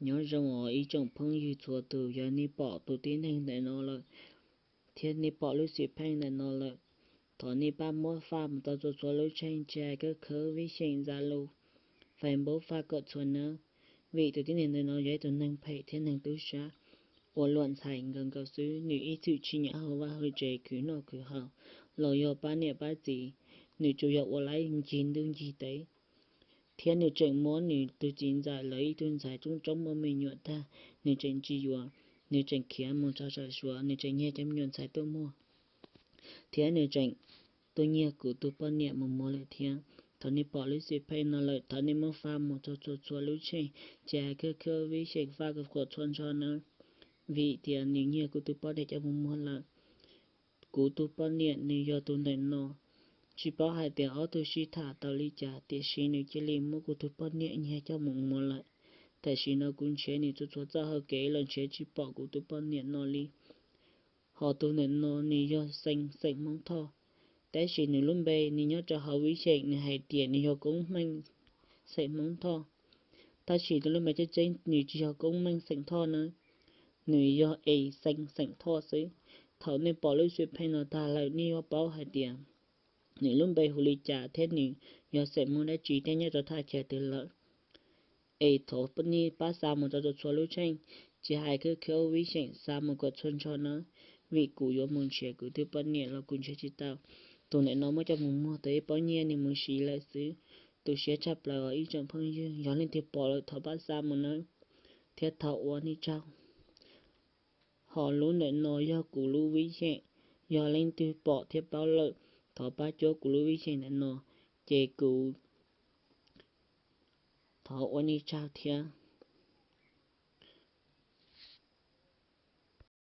Nyob zoo os ib tsoom phooj ywg txhua tus, yog nej pom tus tib neeg ntawm no lawm thiab nej pom lub xwm pheej ntawm no lawm, thov nej pab muab faj mus rau txhua txhua lub tsheej, tsis hais khawb khawb vib xyeem, Zalo, Facebook, faj kom txhua nawb. Vim tus tib neeg ntawm no yog ib tug neeg phem thiab neeg tub sab, ua luam ntxhais nkaus nkaus xwb, nws ib txwm tsis nyiam hauv vaj hauv tsev, khwv noj khwv haus los yog pab niam pab txiv, nws tsuas yog ua laib ncig ntuj ncig teb. Thiab nws tseem muab nws tus txiv ntxawm lawv ib tug ntxhais coob coob muaj me nyuam tag, nws tseem tsis yuav, nws tseem khiav mus txog saum Suav, nws tseem nyiag cov me nyuam ntxhais tuaj muag, thiab nws tseem tuaj nyiag kuv tus poj niam mus muag lawm thiab. Thaum nej pom lub xwm pheej no lawm, thov nej muab faj mus rau txhua txhua lub tsheej, tsis hais khawb khawb vib xyeem, faj kom txhua nrho nawb. Vim tias nws nyiag kuv tus poj niam coj mus muag lawm. Kuv tus poj niam nws yog tus ntawm no, tsis paub hais tias ob tug sib tham tau li cas, tiam sis nws cia li muab kuv tus poj niam nyiag coj mus muag lawm. Tam sim no kuv nrhiav nws txhua txhua txoj hau kev los nrhiav tsis pom kuv tus poj niam no li. Ho tus ntawm no nws yog xeem, xeem Hmoob Thoj, tab sis nws lub npe nws nyob rau hauv vib xyeem nws hais tias nws yog Koob Meej, xeem Hmoob Thoj, tab sis nws lub npe tseeb tseeb nws tsis yog Koob Meej xeem Thoj na, nws yog Es xeem, xeem Thoj xwb. Thaum nej pom lub xwm pheej no tag lawm nej yuav paub hais tias nws lub npe hu li cas thiab nws yog xeem Hmoob dab tsi thiab nyob rau thaj chaw twg lawm. Es thov nej pab xa mus rau txhua txhua lub tsheej, tsis hais khawb khawb vib xyeem, xa mus kom txhua nrho nawb. Vim kuv yuav mus nrhiav kuv tus poj niam los kuv nrhiav tsis tau. Tus ntawm no muab coj mus muag tau ib pob nyiaj nws mus siv lawm xwb. Tu siab tshaj plaws os ib tsoom phooj ywg, yog leej twg pom lawm thov pab xa mus nawb, thiab thov ua nej tsaug. Ho lub ntawm no yog kuv lub vib xyeem, yog leej twg pom thiab paub lawm, thov pab cuab kuv lub vib xyeem ntawm no, ces kuv thov ua nej tsaug thiab.